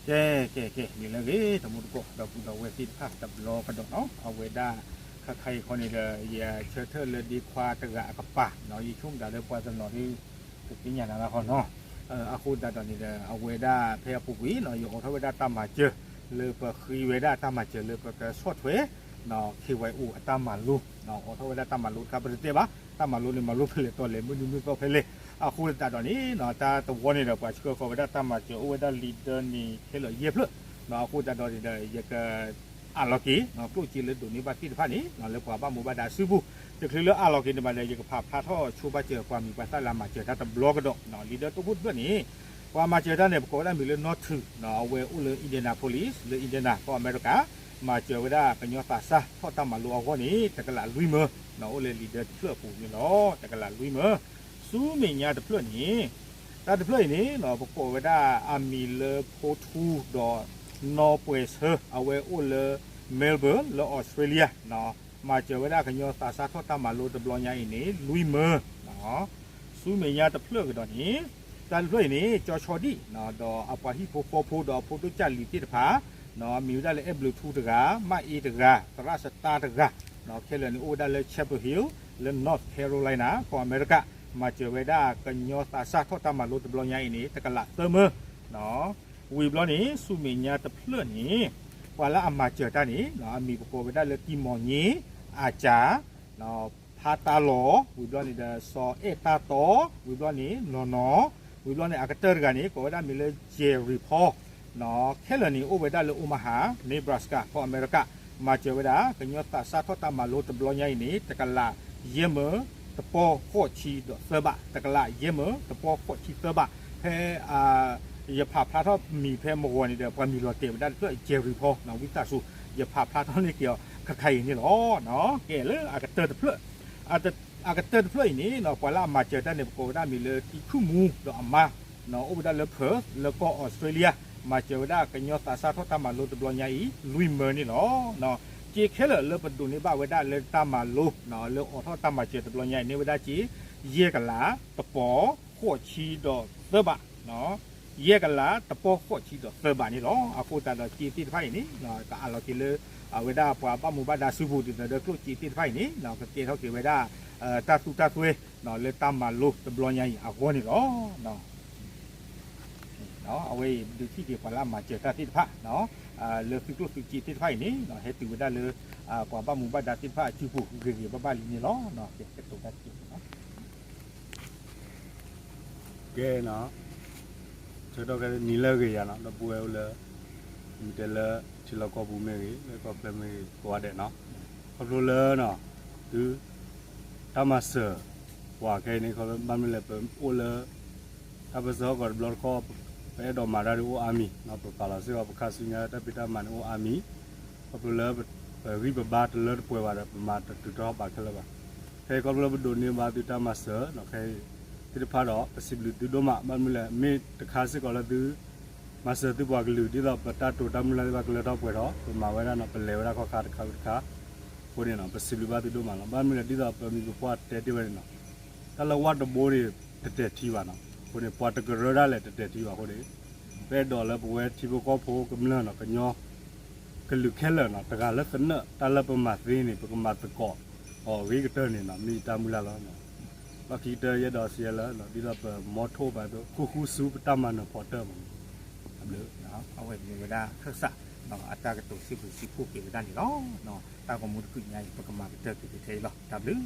ကဲ ကဲ ကဲ န့ၣ်လၢအဂ့ၤ တမူတကိး ဒီပုၢ်ဒီဝဲၢ်သ့ၣ်တဖၣ်တဘျီကဒီးနီၤ အဝဲဒၣ် ခါခါအံၤခီန့ၣ်ဒီး ယဆၢထၢၣ်လၢဒ့ခွါတဂၤအကပၤနီၤ ယဆိကမိၣ်ဒၣ်လၢပှၤတနီၤဒ် ကသ့ၣ်ညါနၤလၢခီနီၤ အဃိသတးဒီးန့ၣ်ဒီး အဝဲဒၣ်ဖဲအပူၤကွံာ်နီၤ ယအိးထီၣ်ဝဲဒၣ်တၢ်မၤစၢၤ လၢပဃ့ဝဲဒၣ်တၢ်မၤစၢၤလၢပကဆီၣ်ထွဲ KYO အတၢ်မၤလိ အိးထီၣ်ဝဲဒၣ်တၢ်မၤလိတခါ ပတတဲဘၣ် တၢ်မၤလိန့ၣ် မၤလိဖဲလဲၣ်တီလဲၣ် မုၢ်နံၤမုၢ်သီဖဲလဲၣ် အဃိသတးဒီးန့ၣ် တၢ်တဝီန့ၣ်ဒီး ပှၤဆှၢဃီၤဝဲဒၣ်တၢ်မၤစၢၤ အိၣ်ဝဲဒၣ်လံာ်ဒၢန့ၣ် ခဲလၢာ်ယဲၢ်ဖျၢၣ် အဃိသတးဒီးန့ၣ်ဒီး ယက အးလီၤက့ၤ ကျိၣ်စ့လၢဒိးန့ၢ်ဘၣ်သ့ၣ်တဖၣ်န့ၣ် လၢပှၤဘၣ်မူဘၣ်ဒါစုပူၤ တချုးလၢအးလီၤက့ၤန့ၣ်ဘၣ်ဒီး ယကဖးဖျါထီၣ်ဆိဘၣ်စၢၤပှၤမံၤပှၤသၣ်လၢအမၤစၢၤတၢ်တဘျီကဒီး လံာ်ဒၢတိၢ်ခိၣ်တဖျၢၣ်န့ၣ် ပှၤမၤစၢၤတၢ်န့ၣ် ပကိးဝဲဒၣ်မံၤလၢ နီၢ်ထူး အဝဲအိၣ်လၢ Indianapolis လၢ Indiana ကီၢ်အမဲရကၤ မၤစၢၤဝဲဒၣ်ကညီသးစၢ်ထီၣ်တၢ်မၤလိအဂီၢ်န့ၣ် တကလးလွံၢ်မၢ အိၣ်လၢလံာ်ဒၢတဖျၢၣ်အပူၤန့ၣ်လီၤ တကလးလွံၢ်မၢ ဆူမဲာ်ညါတဖျၢၣ်န့ၣ် တၢ်တဖျၢၣ်အံၤန့ၣ် ပကိးဝဲဒၣ်အမံၤလၢဖိထူဒီး နီၢ်ပှဲၤဆၢ အဝဲအိၣ်လၢ Melbourne လၢ Australia မၤစၢၤဝဲဒၣ်ကညီသးစၢ်ထီၣ်တၢ်မၤလိတဘျီညါအံၤန့ၣ် လွံၢ်မၢ ဆူမဲာ်ညါတဖျၢၣ်ကဒီးန့ၣ် တၢ်တဖျၢၣ်အံၤန့ၣ် ကၠီဆီဒံၣ် ဒီးအပှၤဟံၣ်ဖိဃီဖိဒီးအဖိဒိၣ်ကၢ်လံၤသ့ၣ်တဖၣ် မံၤဝဲဒၣ်လၢ အဲၣ်ဘျုးထူတဂၤ မၣ်အ့တဂၤ သရၣ်စတါတဂၤ ခဲလၢာ်န့ၣ်အိၣ်ဝဲဒၣ်လၢ Chapel Hill လၢ North Carolina ကီၢ်အမဲရကၤ မၤစၢၤဝဲဒၣ်ကညီသးစၢ်ထီၣ်တၢ်မၤလိတဘျီညါအံၤန့ၣ် တကလးသၢမၢ ဝံၤဘျီန့ၣ် ဆူမဲာ်ညါတဖျၢၣ်န့ၣ် ပှၤလၢအမၤစၢၤတၢ်န့ၣ် အမံၤပကိးဝဲဒၣ်လၢ တံၤမီၢ်ည့ အစၢ် ဖါတၢ်လီၤ ဝံၤဘျီန့ၣ်ဒီး စီၤအဲၣ်တၢ်တီ ဝံၤဘျီန့ၣ် နီၢ်နီၢ် ဝံၤဘျီန့ၣ် အကတၢၢ်တဂၤန့ၣ် ကိးဝဲဒၣ်မံၤလၢ Jerry Paul ခဲလၢာ်န့ၣ် အိၣ်ဝဲဒၣ်လၢ Omaha Nebraska ကီၢ်အမဲရကၤ မၤစၢၤဝဲဒၣ် ကညီသးစၢ်ထီၣ်တၢ်မၤလိတဘျီညါအံၤန့ၣ် တကလးယဲၢ်မၢ တပီၢ်ဃိးဆံဒီးသၢဘး တကလးယဲၢ်မၢ တပီၢ်ဃိးဆံသၢဘး ဖဲ ယဖးဖျါထီၣ်မံၤဖဲမဂီၤန့ၣ်ဒီး ပှၤမံၤလီၤတဲာ်ဝဲဒၣ်တဖျၢၣ် Jerry Paul ဝံသးစူၤ ယဖးဖျါထီၣ်န့ၢ်က့ၤအီၤ ခါခါအံၤန့ၣ်လီၤ. ကဲလၢအကတၢၢ်တဖျၢၣ် အကတၢၢ်တဖျၢၣ်အံၤန့ၣ် ပှၤလၢအမၤစၢၤတၢ်န့ၣ် ပကိးဝဲဒၣ်မံၤလၢ တံၤခူၣ်မူဒီးအမါ အိၣ်ဝဲဒၣ်လၢ Perth လၢကီၢ်အီစထြ့လယါ မၤစၢၤဝဲဒၣ်ကညီသးစၢ်ထီၣ်တၢ်မၤလိတဘျီညါအံၤ လွံၢ်မၢန့ၣ်လီၤ. စ့ခဲလၢာ်လၢပဒိးန့ၢ်ဘၣ်ဝဲဒၣ်လၢတၢ်မၤလိ လၢအိးထီၣ်တၢ်မၤစၢၤတဘျီညါအံၤန့ၢ်ဝဲဒၣ်စ့ ယဲၢ်ကလး တပီၢ်ဃိးဆံဒီးသၢဘး ယဲၢ်ကလးတပီၢ်ဃိးဆံဒီးသၢဘးန့ၣ်လီၤ. အဃိသတးဒီးစ့သ့ၣ်တဖၣ်အံၤန့ၣ် ကအးလီၤက့ၤလၢ အဝဲဒၣ်ပှၤဘၣ်မူဘၣ်ဒါစုပူၤဒ်သိးဒီးကျိၣ်စ့သ့ၣ်တဖၣ်အံၤန့ၣ် ကကဲထီၣ်က့ၤဝဲဒၣ် တၢ်သူတၢ်သွဲ လၢတၢ်မၤလိတဘျီညါအံၤအဂီၢ်န့ၣ်လီၤ. အဝဲအံၤဒုးထံၣ်က့ၤပှၤလၢအမၤစၢၤတၢ်သ့ၣ်တဖၣ် လၢသုကျိၣ်သုစ့သ့ၣ်တဖၣ်အံၤန့ၣ် ဟဲတုၤဝဲဒၣ်လၢ ပှၤဘၣ်မူဘၣ်ဒါသ့ၣ်တဖၣ်အစုပူၤ ဂ့ၤဂ့ၤဘၣ်ဘၣ်လံန့ၣ်လီၤ. ကဲ ကတိၤတၢ်တက့ၢ် ကဲနီၤ ဆၢကတီၢ်ခဲအံၤ နံၤလၢအဂ့ၤယၤနီၤ ဒီပုၢ်ဝဲၢ်အိၣ်လၢ မ့ၢ်တဲလၢ ထံလီၢ်ကီၢ်ပူၤမ့ၢ်ဂ့ၤ လၢကီၢ်ချၢမ့ၢ်ဂ့ၤ ကိးဂၤဒဲးနီၤ ခီဖျိလၢ သု တၢ်မၤစၢၤ ပှၤခဲအံၤန့ၣ် ခီဖျိဘၣ်မနုၤလဲၣ် ပအိၣ်လၢ တၢ်ပၢဆှၢဟီၣ်ကဝီၤတဘျီတခီၣ် ပအဲၣ်ဒိးမၤတၢ်ဒ်အိၣ်အါမံၤ ပပာ်လီၤစ့ၢ်ကီး ပခါဆူညါတၢ်ဖံးတၢ်မၤန့ၣ်အိၣ်အါမံၤ ခီဖျိလၢ ပဂံၢ်ပဘါတလၢတပှဲၤဘၣ်ဒီး ပမၤတတုၤထီၣ်ဘးခဲလၢာ်ဘၣ်. ခဲအံၤခီဖျိလၢပဒိးန့ၢ်ဘၣ်သုတၢ်မၤစၢၤ ခဲအံၤသ့ၣ်တဖၣ်ဒီး ပစံးဘျုးသုဒိၣ်မး ဘၣ်မနုၤလဲၣ် မ့ၢ်တခါစ့ၢ်ကီးလၢသု မၤစၢၤသုပှၤကလုာ် ဒ်သိးပတၢ်တိာ်တၢ်မုၢ်လၢ်သ့ၣ်တဖၣ်ကလၢထီၣ်ပှဲၤထီၣ် ပမၤဝဲဒၣ်နီၤ ပလဲၤဝဲဒၣ်ခီၣ်ခါတခါဝံၤတခါ အဃိန့ၣ်နီၤ ပစံးဘျုးဘၣ်သုဒိၣ်မးလီၤ. ဘၣ်မနုၤလဲၣ် ဒ်သိးပမိၢ်ပပှၢ်တဲတ့ၢ်ဝဲန့ၣ်နီၤ တၢ်လၢဝၣ်တဘိန့ၣ် တတဲာ်ထံဘၣ်နီၤ အဃိန့ၣ် ပှၤတကရၢဒၣ်လဲာ်တတဲာ်ထံဘၣ်အဃိန့ၣ် ပအဲၣ်ဒိးလၢပဝဲထံဖိကီၢ်ဖိကမျၢၢ်နီၤ ကညီ ကလုာ်ခဲလၢာ်နီၤ တဂၤလၢသနၢၣ် တၢ်လၢပမၤသ့န့ၣ် ပကမၤသကိးအီၤအဂ့ၤကတၢၢ်န့ၣ်နီၤ မ့ၢ်ယတၢ်မုၢ်လၢ်လီၤ. လီၢ်ခံကတၢၢ်ယအဲၣ်ဒိးစံးလၢ ဒ်သိးပမီထိၣ်ဘၣ် ပဃူဃူဆူပတၢ်မၤနၢၤဖီတၢၢ်မး တၢ်ဘျုး အဝဲန့ၣ်မ့ၢ်ဝဲဒၣ်ခၢၣ်စး အတၢ်ကတိၤစံးဘျုးစံးဖှိၣ်က့ၤဝဲဒၣ်န့ၣ်လီၤ. တၢ်ဂီၤမူတဖုညါအံၤ ပကမၤကတၢၢ်က့ၤကထဲအံၤလီၤ. တၢ်ဘျုး